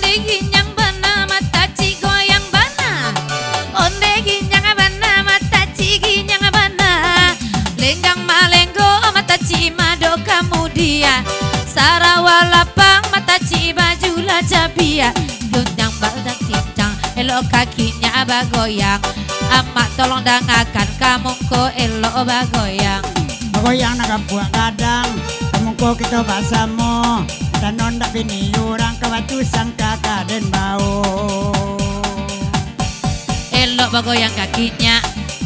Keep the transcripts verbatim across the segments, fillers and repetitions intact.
Ginyang bana, mata cik goyang bana. Onde ginyang bana, mata cik ginyang bana. Lenggang malenggo, mata cik mado kamudian. Sarawa lapang, mata cik baju lah cabiak. Gunjang bana cincang, elok kakinyo bagoyang. Amak tolong dangakan, ka mungko elok bagoyang. Bagoyang nan kapuak gadang, ka mungko kito basamo. Tano ndak bini urang, ka batu sangka ka den bao. Elok bagoyang kakinyo,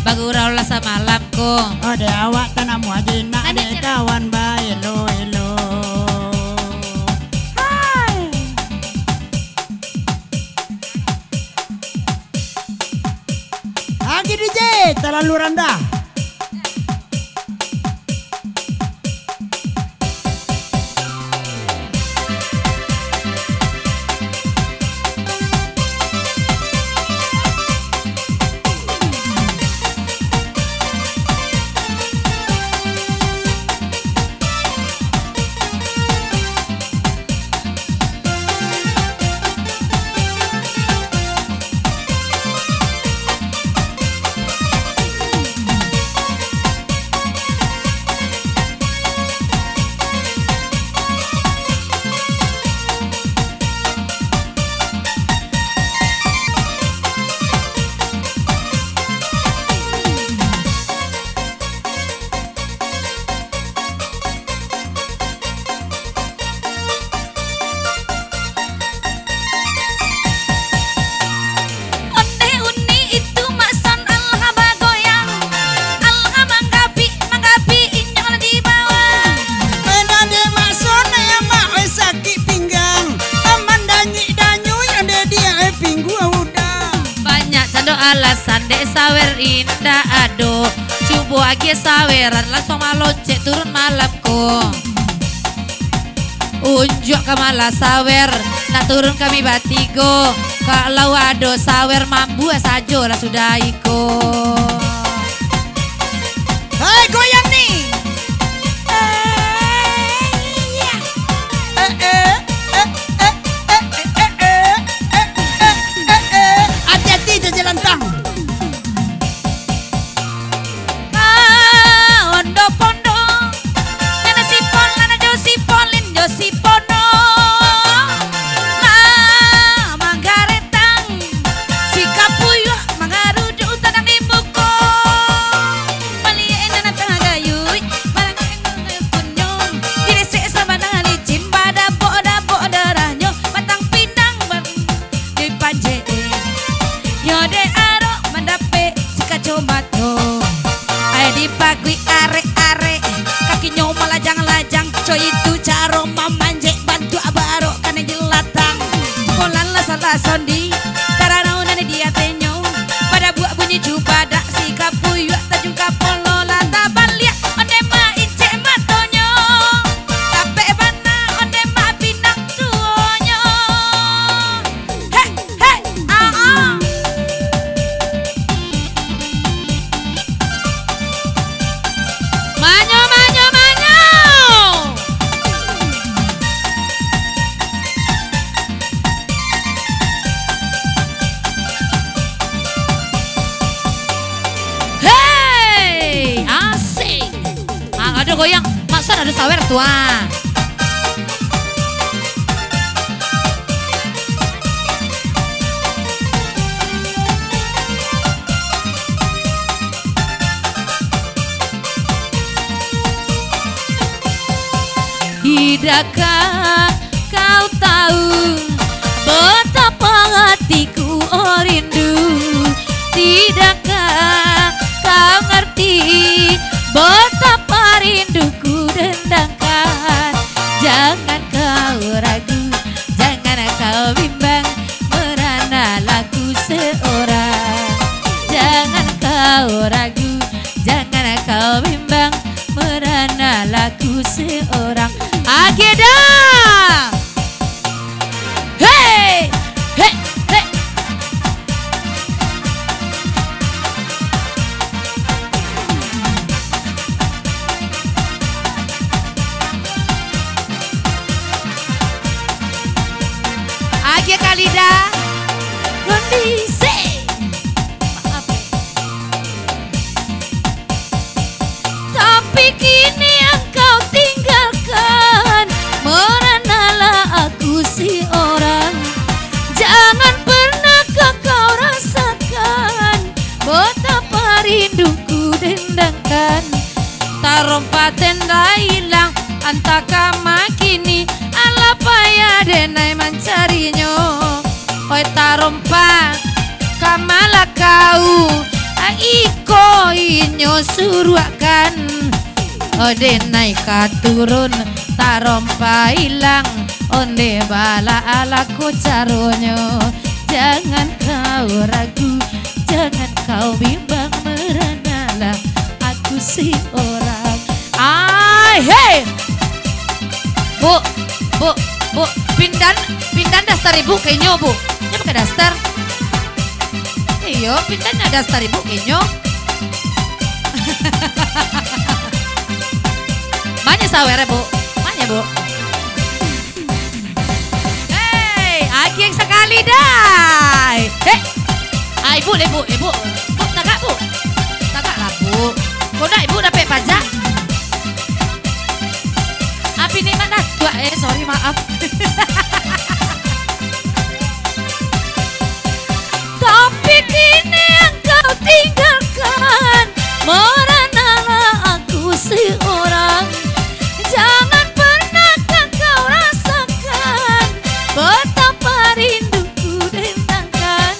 bagurau lah samalam ko. Oh, dek awak tanamu aji nak, dek kawan baelo-elo. Hai. Agi D J, talalu randah. Ondeh uni itu makson alah bagoyang, alah manggabik, manggabik inyo lah di bawah. Ondeh makson ya mak, oi sakik pinggang, aman danyik danyui ondeh dia, eh, pinggua udah. Banyak cando alasan dek sawer indak ado. Cubo agiah saweran, langsuang maloncek turun malam ko. Unjuak ka malah sawer, nak turun kami batigo. Kalau ado sawer mambuak sajo lah sudah iko. Hei, goyang ni. Eh, iya. Eh, eh, eh, eh, eh, eh, eh, eh, eh, eh, eh, eh. Hati-hati, jajalantang. Ah, ondo pondo, nana si Pon, nana jo si Polin, jo si Pono. Ah, manggaretang, si Kapuyuak, mangaruduk tanang di muko. Maliek nan tangah gayuik, malah kunyung, diresek sabana licin, badabok-dabok darahnyo, batang pinang, bat-, dipanjek. Nyo dek arok mandapek si kacomato. Ai dipaguik arek-arek, kakinyo malajang-lajang. Co itu caro mamanjek, bantuak barok kanai jelatang. Polan lah salah sondi, taranau nan di atenyo. Pada buak bunyi cubadak, si Kapuyuak tajun kapalo lah tabaliak. Onde ma incek matonyo, tapek bana onde ma pinang tuonyo. Hei, hei, ah, ah. Manyo, manyo, manyo. Hei, asik. Ah, ado goyang. Makson ado sawer tu, ah. Tidakkah kau tahu betapa hatiku, oh, rindu? Tidakkah kau ngerti betapa rinduku dendangkan? Jangan kau ragu, jangan kau bimbang, meranalah ku seorang. Jangan kau ragu, jangan kau bimbang, meranalah ku seorang. Agiah dah. Hei, hei, hei. Agiah ka Lidah. Kondisi. Maaf, eh. Tapi kini engkau tinggalkan, meranalah aku si orang. Jangan pernah kau rasakan betapa rinduku dendangkan. Tarompa den lah ilang, antah kama kini, alah payah denai mancarinyo. Oi tarompa, kamalah kau, a, iko inyo suruakkan. O denai ka turun, tarompa ilang, onde bala alako caronyo. Jangan kau ragu, jangan kau bimbang, meranalah aku si orang. Ai, hei! Bu, bu, bu, pindan, pindan daster ibu ka inyo, Bu. Inyo pakai daster. Iyo, pindan daster ibu ka inyo. Banyak sawer, Bu. Banyak, Bu. Hei, agiah sakali dai. Hei. Ah, ibu, ibu, ibu. Bu, tagak, Bu. Tagaklah, Bu. Kodak ibu dapek pajak. Api ni mana? Tuak, eh, sorry, maaf. Tapi kini engkau tinggalkan, meranalah aku si orang. Jangan pernah kau rasakan betapa rinduku dendangkan.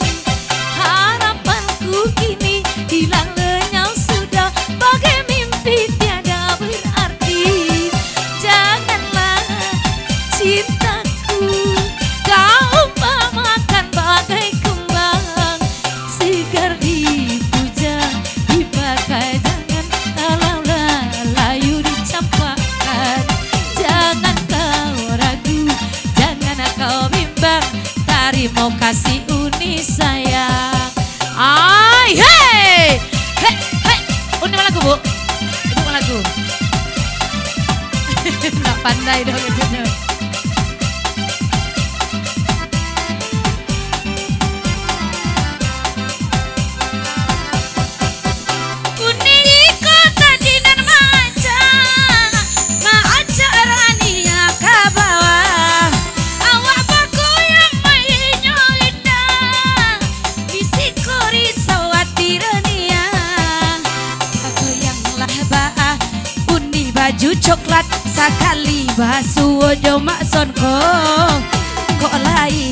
Harapanku kini hilang lenyap sudah, bagai mimpi tiada berarti. Janganlah cintaku kau umpamakan bagai kembang, segar dipuja, dipakai, jangan kalau lah layu dicampakkan. Jangan kau ragu, jangan kau bimbang, tarimo kasih uni sayang. Ai, hei! Hei, hei! Uni malagu, Bu? Ibu malagu. Nak pandai doh katanya. Uni iko tadi nan maajak, maajak Rania ka bawah. Awak bagoyang mainyo indak, di siko risau ati Rania. Bagoyanglah baa, Uni baju coklat, sakali basuo jo Mak Son ko. Kok lai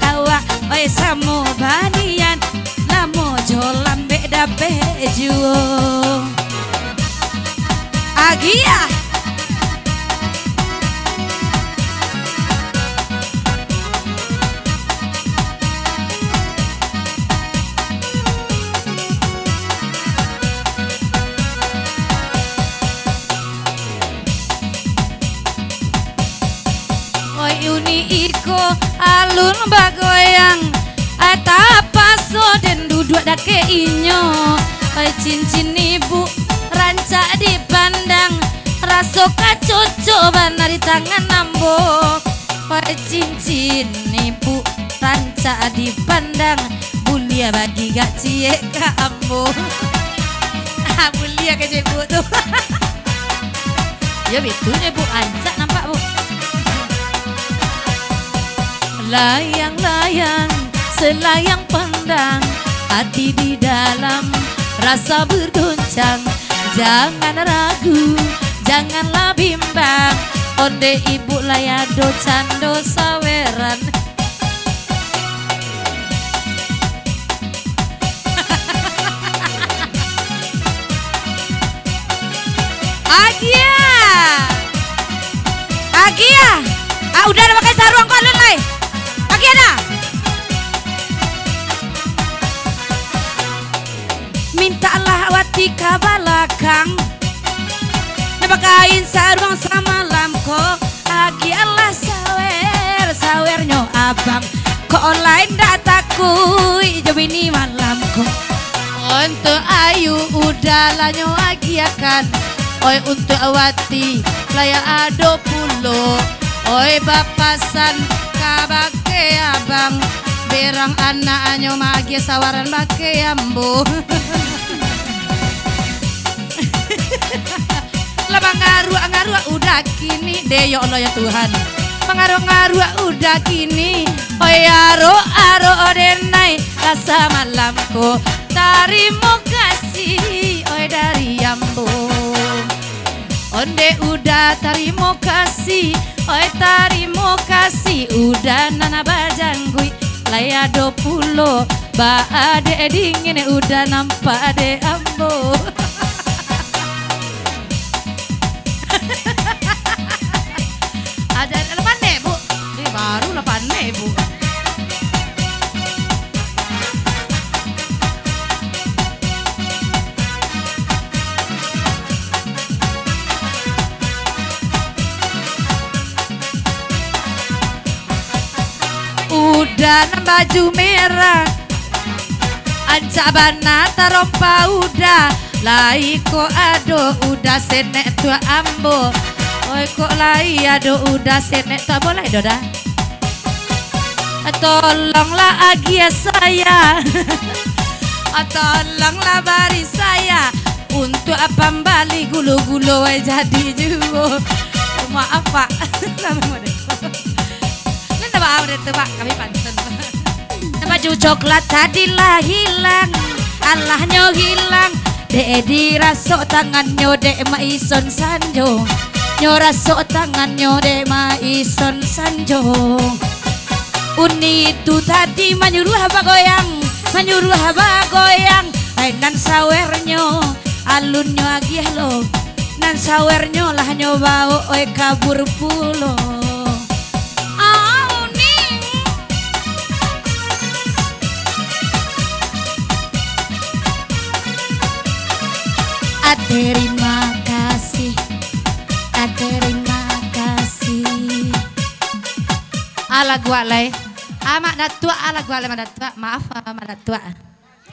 awak, oi, samo banian, lamo jo lambek dapek juo. Agiah. Oi, uni iko alun bagoyang, a, tapaso den duduak dakek inyo. Oi, cincin ibu rancak dipandang, raso ka cocok bana di tangan ambo. Oi, cincin ibu rancak dipandang, buliah bagigak ciek ka ambo. Ah, buliah ka ciek ibu tu. Yo, bitu nyo, Bu. Rancak nampak, Bu. Layang-layang, selayang pandang, ati di dalam rasa bergoncang. Jangan ragu, janganlah bimbang, onde ibu lai ado cando saweran. Agiah. Agiah. Ah, udah dah pakai sarung kau, alun lai. Agiah dah. Mintaklah wati ka balakang. Nan bakain saruang samalam ko, agiahlah sawer, sawernyo abang. Kok lai ndak takuik jo bini malam ko. Untuak ayu udahlah nyo agiahkan. Oi, untuak wati, lai ado pulo. Oi, bapasan Bake abang, berang anaknyo maagiah sawaran bake ambo. Lah mangaruak-ngaruak udah kini, deh, ya Allah, ya Tuhan. Mangaruak-ngaruak udah kini, oi, arok-arok denai, lah samalam ko, tarimo kasih, oi, dari ambo. Onde udah tarimo kasih, oi, tarimo kasih, udah nan bajangguik, lai ado pulo ba adek dingin, udah nampak dek ambo. Aja lah pandai, Bu. Eh, baru lah pandai, Bu. Udah nan baju merah, ancak bana tarompa udah. Lai ko ado udah senek tu ambo. Oi, kok lai ado udah senek tu ambo, lai doh dah. Tolonglah agiah saya. Tolonglah bari saya untuk pambali gulo-gulo, eh, jadi juo. Maaf, Pak. Minta maaf deh tu, Pak. Kami pantun. Baju coklat tadi lah hilang, alahnyo hilang. Dek dirasok tangannyo dek Mak Ison Sanjo. Nyo rasok tangannyo dek Mak Ison Sanjo. Uni tu tadi manyuruah bagoyang, manyuruah bagoyang. Ai nan sawernyo, alunnyo agiah lo. Nan sawernyo lah nyo baok, oi, kabur pulo. Ah, Uni. Ah, terima kasih. Ah, terima kasih. Ah, laguak lai. Ah, Mak Datuak, ah, laguak lai, Mak Datuak. Maaf, ah, Mak Datuak.